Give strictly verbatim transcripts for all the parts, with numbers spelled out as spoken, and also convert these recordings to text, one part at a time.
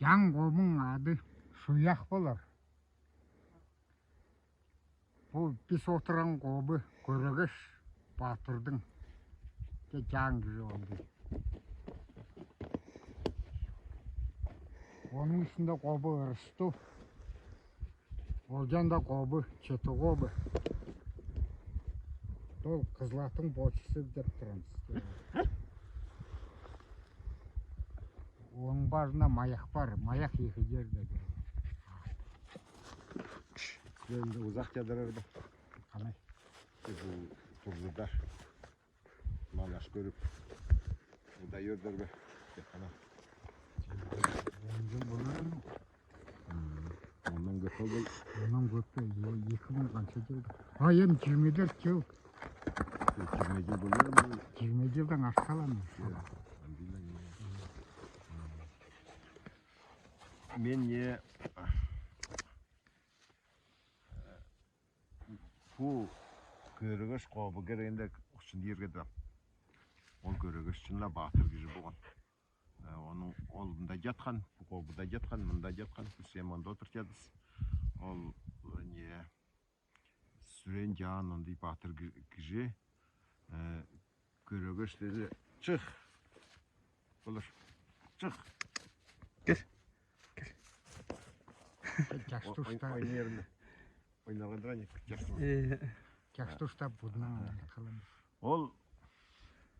Чаан кобын ады Шуях болар. Бу бис отырған кобы Кӧрегеш баатырдың. Че чаан киже олды. Оның ишінде кобы Ырысту. Ол чанда кобы Чету кобы. Ол Кызлаттың бочысы деп турам. Оның барында маяк бар, маяк ехидер деди. Енді узак чадырар ба? Қанай? Бу турзыда. Малаш көріп. Уда йөрдер бе? Тек қана. Онда болар ма? Оннан көп бол. Оннан көп пе? Екі мың қанша жыл? А, енді жиырма төрт жыл. Жиырма жыл болар ма? Жиырма жылдан асып қалар ма? Мен не, бу Кӧрегеш кобы кергенде учун ерге да. Ол Кӧрегеш чынна баатыр киже болган. Э, оның ол мында жаткан, бу кобыда жаткан, мында жаткан, бу сен мында отыр чадыс. Ол, э, не, сүрен чаан ондый баатыр ки-, киже, э, Кӧрегеш деди, чых. Болар. Чых. Кел. Кел. Чаштушта. Ойнарында. Ойнарында не чаштушта. Э. Чаштушта будна. Ол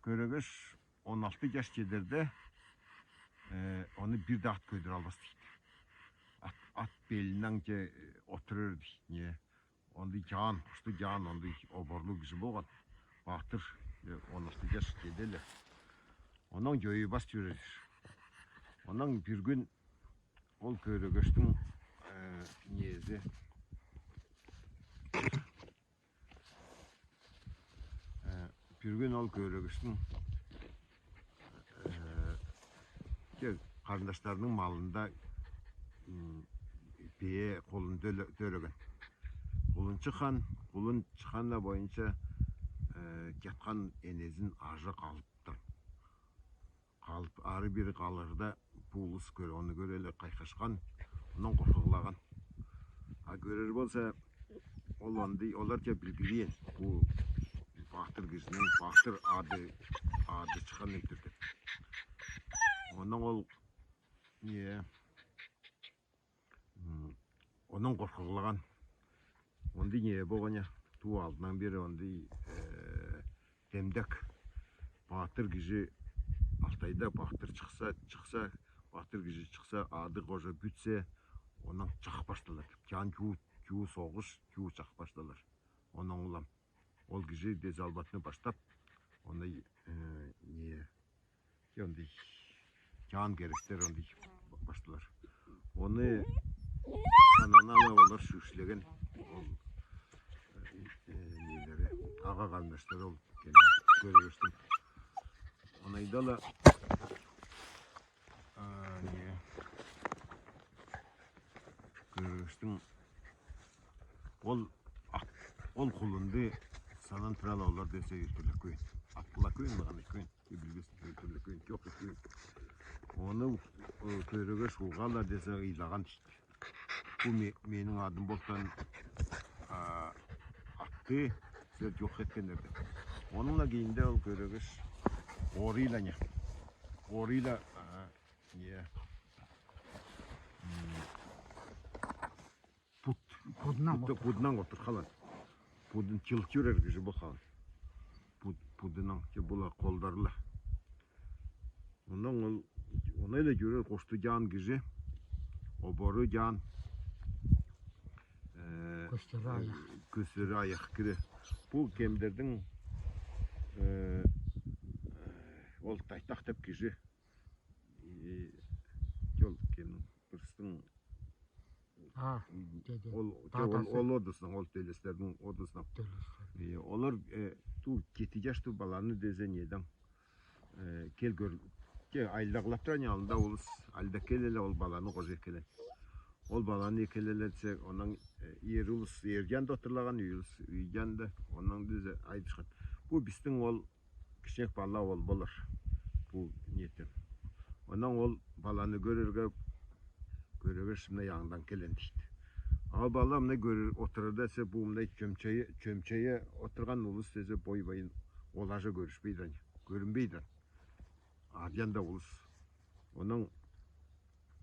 Кӧрегеш он алты жаш чедерде, э, оны бир де ат көдер албас дейди. Ат, ат белиннен же, э, отурар дейди. Не? Ондай чаан, кушта чаан, ондай оборлы киже болган. Баатыр, э, он алты жаш чедер эле. Оннан жойбас жөрер. Оннан бир күн ол Кӧрегештиң, э, неси, э, бир күн ол Кӧрегештиң, э, же, карындаштарының малында, м, бие кулун төле-, төлеген. Кулун чыккан, кулун чыкканы бойынша, э, жаткан энезин ажы калыптыр. Калып, ары-бери калырда, бу улус көре, оны көре эле кайкашкан, оннан коркуглаган. А көрер болса, ол андый, олар же билгилеген, бу баатыр кижининъ баатыр ады, ады чыккан деп. Оннан ол, не, М, оннан коркуглаган. Ондый не болган я, туу алдыннан бери ондый, э, демдек. Баатыр кижи Алтайда баатыр чыкса, чыкса, баатыр кижи чыкса, ады кожа бүтсе, оннан чакпашталар. Чаан чуу, чуу согыш, чуу чакпашталар. Оннан улам. Ол кижи дезалбатны баштап, оннай, э, не, ондый чаан керектер ондый башталар. Оны сананала олар шүүшлеген, ол, э, нелери, ага-карындаштары ол келген Кӧрегештиң. Онайда ла, а, не, Кӧрегештиң ол ат, ол кулунды санан турала олар десе иртерлек күүн. Ат була күүн, мынай күүн. Билбес, иртерлек күүн, жок күүн. Оны, э, Кӧрегеш угала десе ыйлаган дейди. Бу ме-, менинъ адым болтан, а, атты силер жок эткеннер деп. Онынъ ла кийинде ол Кӧрегеш орыйла не. Орыйла, а, не. М, пуд. Пудыннан отыр. Пудыннан отыр халан. Пудын чылчырер кижи бол халан. Пуд-, пудыннан, че була колдарлы. Оннан ол, онай ла жөрер кошты жаан кижи, оборы жаан. Э, көстери аяк. Көстери аяк кире. Бу кемдердинъ, э, ол Тайтак деп кижи. Э, ол кемнинъ, Пырыстынъ А, ол, ол, ол одысынынъ, ол Төлестердинъ одысынынъ. Э, олар, э, туу жети жаш туу баланы дезе неден, э, кел көр, ке, айылда кылап турган, алдында улус, айылда келеле, ол баланы кожа эккелен. Ол баланы эккелеле десе, оннан, э, эр улус эр жанда отырлаган, үй улус үй жанда, оннан дезе айдышкан. Бу бистинъ ол кичинек бала ол болар. Бу нетен. Оннан ол баланы көрерге Кӧрегеш, мынай аңдан келем, дейт. А бала мынай кӧр-, отырарда десе, бу мынай чөмчее, чөмчее отырган улус десе, бой-бой олар же кӧришпейди, кӧринбейди. Аръян да улус. Онан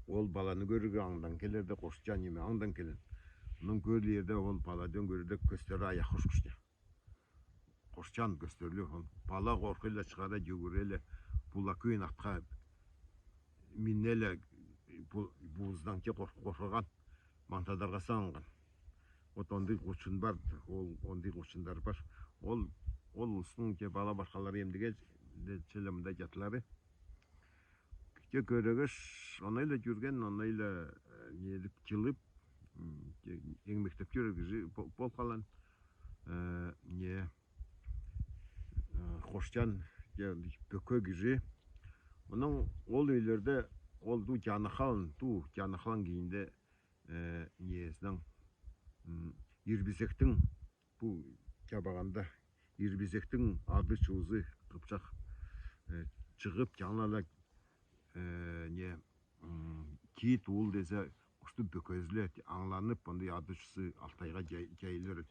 ол баланы кӧрерге аңдан келерде, Кошчан неме аңдан келем. Онан кӧрерде, ол баладан кӧрерде, кӧстери аяк хошкышта. Кошчан кӧстерлёв. Бала коркыла чыгара, югыре ле, булак куйын атка мине ле, бу-, бууздан ке кор-, коркаган, маңтадарга сагынган. Вот ондый кучун бар, ол, ондый кучундар бар. Ол, ол улустың ке бала-бархалары эмдиге ле, челе мында чаталар. Ке Кӧрегеш ондайла юрген, ондайла, э, не деп, чылып, м, ке-, эңмектеп юрер кижи бо-, бол калган, э, не, э, Кошчан, ке-, бөке кижи. Онан ол уйларда, ол туу чанахалын, туу чанахалын кийинде, э, неснең, м, Ирбизектиң, бу чабаганда Ирбизектиң ады-чузы кыпчак, э, чыгып, чаңнада, э, не, м, кит-уул десе, кушту бөкезле аңланып, ондай ады-чузы Алтайга чай-, чайлар эди.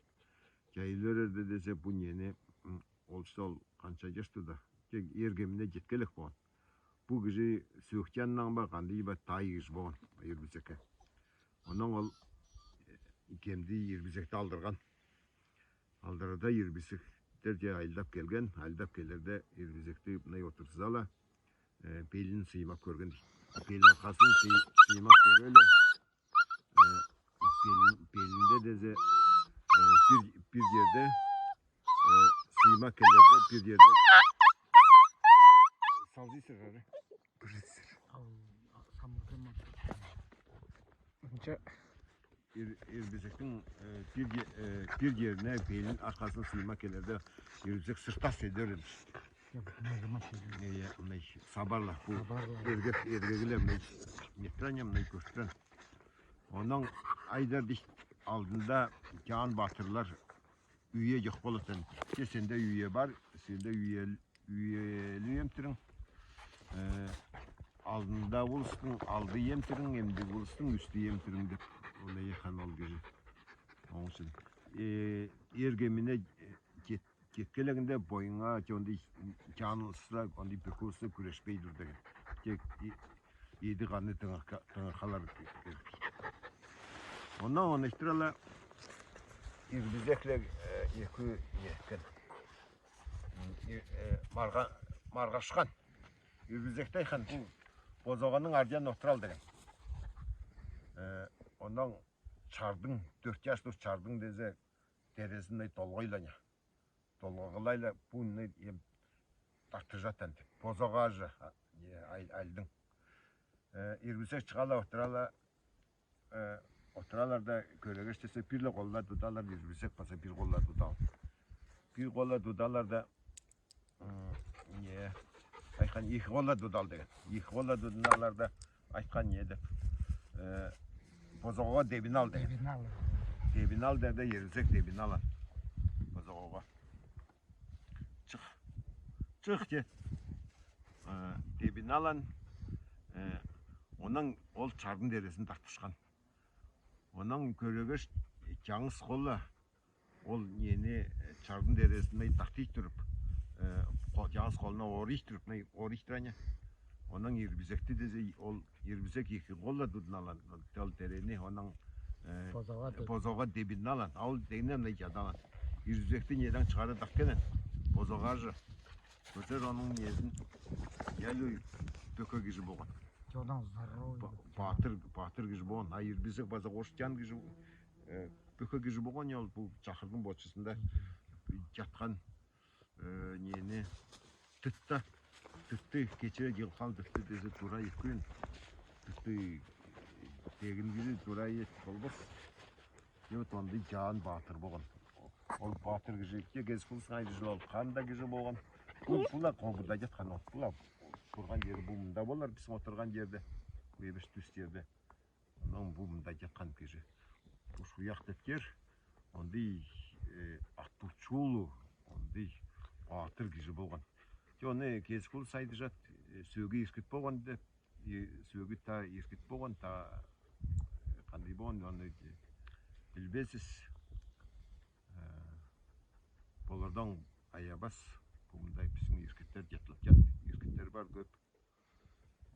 Чайлар эди десе, бу нени, м, ол чисто ол канча чаш туда. Тек эрге мине четкелек болган. Бу кижи сөөк чаныннаң ба, кандый ба, тай кижи болган Ирбизекке. Онан ол, э, кемди, Ирбизекти алдырган. Алдырарда Ирбизектер де айлап келген, айлап келерде Ирбизекти мынай отыргыза ла, э, белин сыймап көрген дейт. Белин аркасын сый-, сыймап көре ле, э, белин, белинде десе, э, бир, бир ерде, э, сыймап келерде бир ерде. Салзыйсыр ары. Көресиз. Ал, а, самырдым. Мынча. Ир-, Ирбизектиң, э, бир е-, э, бир ерине белин аркасын сыймап келерде, Ирбизек сыртта седер эмиш. Мына жаман седер. Э, э, мынай сабарлар, бу сабарлар. Эргек, эргеглер, мынай метране, мынай көштүрен. Онан айдар дейт, алдында чаан баатырлар үйе чок болатан. Че сенде үйе бар, сенде үйе, үйели эмтириң. Э, алдында улустуң алды эмтириң, эмдиг улустуң үстү эмтириң деп, ол эйхан ол кижи. Оң ишин. Э, эрге мине, э, чет-, четкелегинде бойыңа, че ондай чаан улусса, ондай бөке улусса күрешпей тур деген. Тек и-, ийди-канны тыңырка-, тыңырхалар керек. Онан ону айтыра ла, Ирбизекле, э, эки неткен. М, и-, э, марга-, маргашкан. Ирбизекте айхан, бу бозоганың ардыян отыр ал деген. Э, онан чардың, дөрт чаш тур чардың десе, терезин мынай толгойланя. Толгойлай ла, бу мынай эм тартыжат энди. Бозога же, а, э, ай-, айылдың. Э, Ирбизек чыга ла, отыра ла, э, отыралар да, Кӧрегеш десе, бир ле колла тудалар, Ирбизек болза бир колла тудал. Бир колла тудалар да, м, не, айхан, эки колла тудал деген. Эки колла тудыналар да, айхан, не деп, э, бозогага тебин ал деген. Тебин ал. Тебин ал дерде, Ирбизек тебин алан. Бозогага. Чык. Чык, дед. Э, тебин алан, э, онан ол чардың терезин тартышкан. Онан Кӧрегеш чаңгыс колла ол нени, э, чардың терезин мынай тартып турып, э, ко-, чаңгыс колуна орып турып, мынай орып турган. Онан Ирбизекти десе, ол Ирбизек эки колла тудын алан, ол терени, онан, э, бозога тебин алан. А ол тегинде мынай чадалан. Ирбизекти недаң чыгара тарткан эди. Бозога же. Көтер ону незин. Яли бөке кижи болган. Чодан здоровый. Ба-, баатыр, баатыр кижи болган. А Ирбизек база орусчан кижи, э, бөке кижи болган, ол бу чакырдың бочусында чаткан, э, нени, тытты. Тытты, кече йылкан тытты десе, тура эки кюн. Тытты, тегин кижи тура эт болбас. И вот ондай чаан баатыр болган. Ол баатыр кижи, ке кезек улустың айтыжы ол кандай кижи болган. Бу, була кобурда чаткан ол. Була турган ери бу мында болар, биз отурган ерде. Бу эбеш тюс ерде. Онан бу мында чаткан кижи. Бу шуяк теткер, ондай, э, аттуу чуулу, ондай баатыр кижи болган. Те, оны кезек улус айтыжат, э, сөөги иркит болган деп, э, сөөги таа иркит болган, таа Андый болган, аны билбессис. Э, болардан аябас, бу мында бизин иркиттер ятладяд, иркиттер бар көп.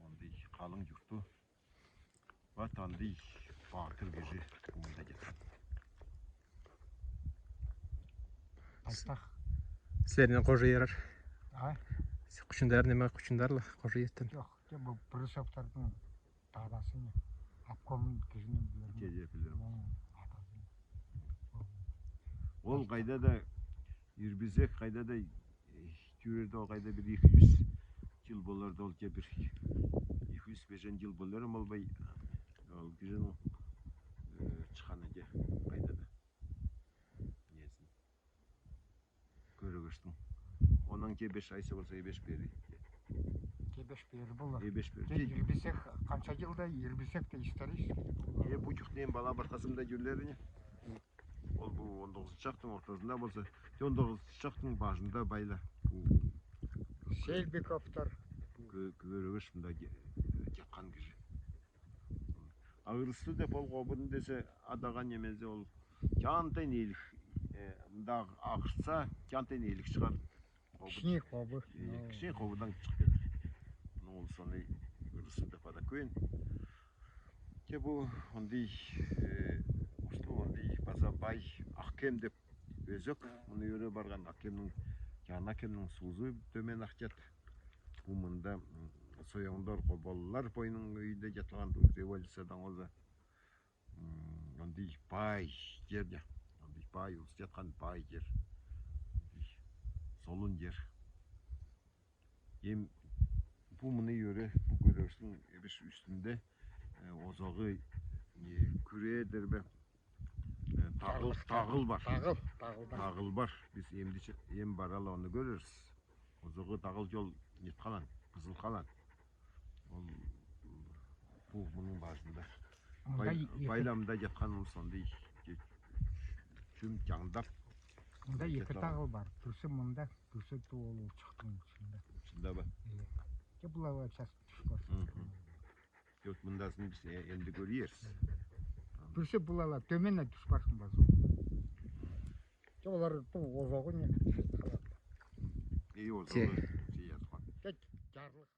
Андый калын юрту. Вот андый баатыр кижи бу мында ятады. Айтпах. Силерден кожа ярар. А? Кучундар неме, кучундар ла кожа яртын. Жок, жок, бу Брюсовтардынъ дадасы не. Обком кижини билерин. Кеже билерин. М, атасы. Ол кайда да, ирбизек кайда да, э, тюрерде ол кайда бир эки юз йыл болар да, ол же бир эки юз бешен йыл болар эм ол бай, ол кижининъ, э, чыкканы же кайда да. Несин. Кёргештинъ. Оннан же беш ай соо болса, э, беш бери. Же беш бери болар. Э, беш бери. Же ирбизек, канша йылда ирбизек те исторический. Э, бу чукнен бала баркасында юрлери не. Ол бу он тогызыншы шактынъ ортасында болса, он тогызыншы шактынъ башында байла. Бу Сельбиковтар. Кё-, кёргеш мында же-, жаткан кижи. Агырысты деп ол кобудын десе, адаган немеси ол кянтен элик, э, мында агыртса, кянтен элик чыгар. Кобу. Кишкене кобу. Э, кишкене кобудан чыгып кетер. Ну, ол соны агырысты деп ада кёрген. Же бу андый, э, Осло андый база бай Аккем деп Өзек, муны йөреп барган Аккемнинъ, Чаана Аккемнинъ суузу төмен ахчат. Бу мында, м, Соёңдар, Кобаллар бойнынъ өйде жаткан бу революциядан оза. М, андый бай жер де. Андый бай улус жаткан бай жер. Солун жер. Эм бу муну йөреп, бу кёргештинъ эбеш үстинде, э, озагы, э, кюре дербе, э, тагыл, тагыл бар. Тагыл, тагыл бар. Тагыл бар. Биз эмди че-, эм баралы оны кёрербиз. Озагы тагыл жол нет калган, кызыл калган. Ол бу мунынъ башында. Мында бай-, эки байламда жаткан улус андый же-, чүм чаңдап. Мында эки тагыл бар. Бирси мында, бирси ту ол очактынъ ичинде. Ичинде ба? Э. Же булар час тюшпес. Мгм. Жок, мундасын биз, э, энди кёрербиз. Бирси булар төменге тюшпесин базы. Жок, олар ту озагы не калган. Э, озагы. Же. Же яткан. Тек жарлык.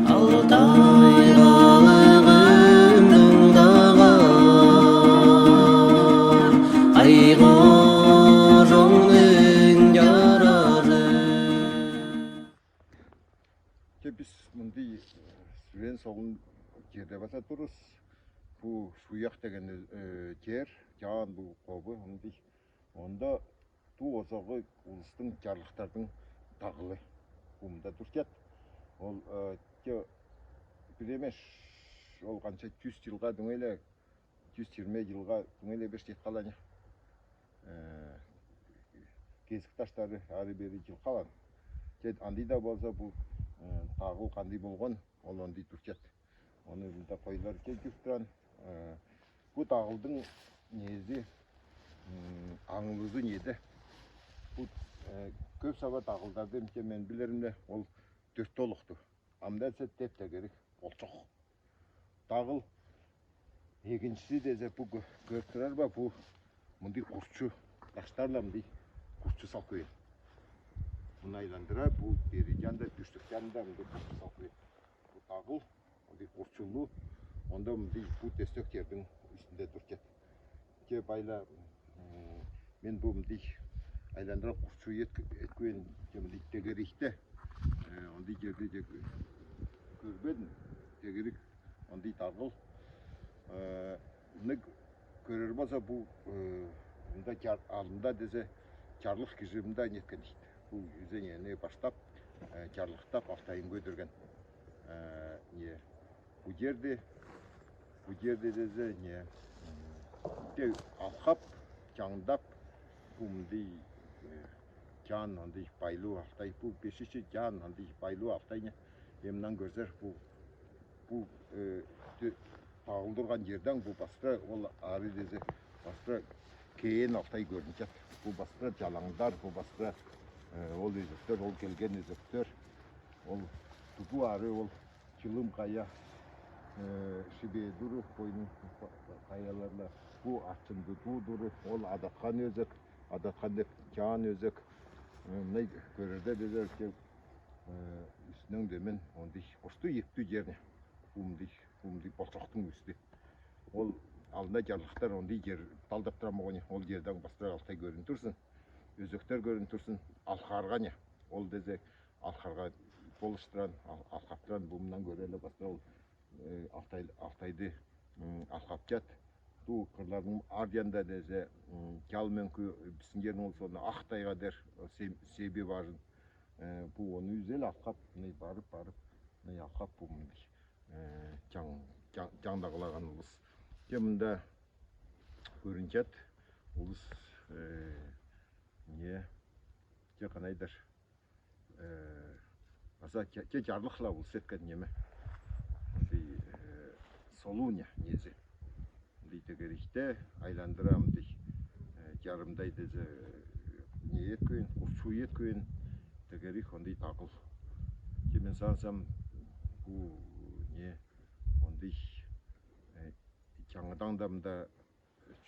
Алтай халыгымнынъ дагар, Ай-Кожоңнынъ жаражы. Же биз мындый, э, сүрен солун жерде база турабыз. Бу Шуяк деген, э, жер, жаан бу кобу, мындый. Онда ту озагы улустынъ, жарлыктардынъ тагылы. Бу мында турчат. Ол, э, же бир эмеш, ол канша жюз йылга дөңгейлей, жюз йырма йылга дөңгейлей беш жет калган. Э, кесик таштары ары-бери жыйылып калган. Же андый да болса бу, э, тагыл кандый болган, ол андый турчат. Оны мында койлар же жуп турган. Э, бу тагылдынъ неси, м, аңлызы неде? Бу, э, көп саба тагылдарды, эмче мен билеримде, ол дөрт толукту. Амда эсе теп-тегерек, болчок. Тагыл экинчиси десе, бу кё-, көрүп турар ба, бу мындый курчу, таштарла мындый курчу салып койган. Муну айландыра, бу бери жанда, тюштюк жанында мындый курчу салып койган. Бу тагыл, мындый курчулуу, онда мындый бу төстек жердинъ үстюнде турчат. Же байла, м, мен бу мындый айландыра курчу эт-, эткенин, же мындый тегеректе, э, ондый жерде же кө-, көрбедим. Тегерек, ондый тагыл. Э, муну көрер болса, бу, э, мында жар-, алдында десе, жарлык кижи мында неткен дейт. Бу юзенени баштап, э, жарлыктап, Алтайын көтерген. Э, не, бу жерде, бу жерде десе, не, м, Те алхап, чаңдап, бу мындый, э, Чаан Ондай Байлуу Алтай, бу бесинши Чаан Ондай Байлуу Алтай не. Мыннан көрзер, бу, бу, э, тө-, тагылдырган ерден бу баста ол ары дезе, баста Кеен Алтай көрінчет. Бу баста Чалаңдар, бу баста, э, ол өзектер, ол келген өзектер. Ол ту бу ары ол Чылым Кая, э, Шибедуру, бойның каяларына, бу ачынды ту дуры, ол Адатхан өзек, Адатхан деп Чаан өзек, э, мынай көрерде дезе, э, үстүнен төмен, ондай орсту ептүү жерни, бу мындый, бу мындый болчоктың үстү. Ол алдында жарлыктар ондай жер талдап турган болган, ол жерден баста Алтай көрүн турсын, өзектер көрүн турсын, алхарган я. Ол дезе алхарга болыштыран, ал-, алхаптыран, бу мыннан көрерле баста ол, э, Алтай, Алтайды, м, алхапчат. Бу кырлардынъ ар янында дезе, м, Чал Мөңкү, биздинъ жердинъ ол соны Ак Тайга дер, се-, Себи бажын. Э, бу оны үзел алхап, мынай барып, барып, мынай алхап бу мындай, э, чаң-, чаң-, чаңдагылаган улус. Те мында көрүнчет улус, э, не, те канайдыр, э, аса те, те жарлыкла улус эткен неме. Мындай, э, солуния незе. Мындай тегерихте айландыра мындай, э, жарымдай дезе, э, не эткен, курчуу эткен, тегерих ондай тагыл. Те мен сансам, бу не, ондай, э, чаңыдан да мында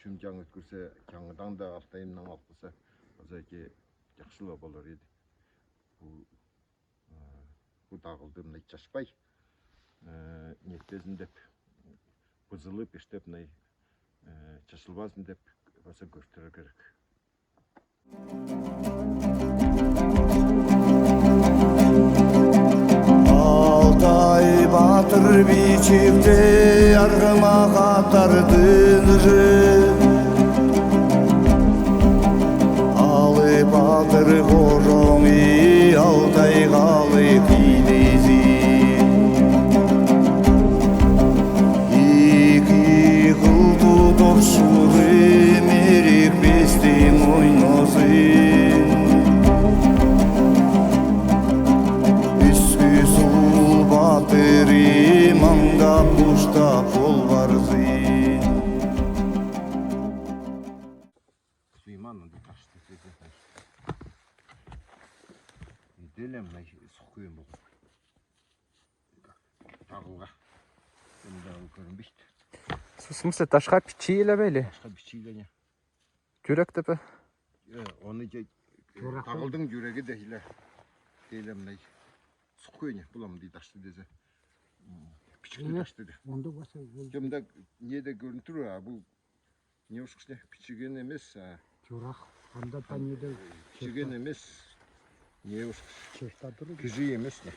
чүм чаң өткерсе, чаңыдан да Алтайымнан алып калса, аса эки жакшыла болар эди. Бу, э, бу тагылды мынай чашпай, э, нетпезин деп, бузылып, иштеп мынай, э, чашылбазын деп, баса көртүрер керек. Алтай баатыр бийчикте аргымак аттар тынжы. Алып Баатыр кожоңи Алтай калып кийдизи. Эки кыл туу торшулы мерекпестиң ойнозын. Үскү сул баатыры маңдап, куштап кол барзын. Суйман, анда ташты сезесиң. Неделя мынай сухкуен болган. Тагылга. Мында ол көрүнбейди. В смысле, ташка бичийле бе или? Ташка бичийле не. Жүрек деп пе? Э, оны же, э, Журак. Тагылдың жүреги дейле. Дейле мынай. Сухкуен не, булам дей ташты дезе. М, бичикли ташты де. Онда баса, ол Же мында не де көрүнүп тур, а бу не ошкыш не? Бичиген эмес, а. Журак, анда да не де. Бичиген эмес. Не ошкыш? Чешта тур. Кижи эмес не.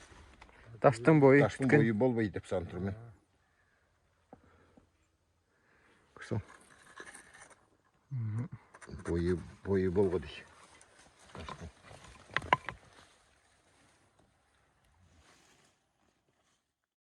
Таштың бойы. Таштың бойы болбайды деп санап турман. Кусу. Бойы, бойы болгы дей. Таштың.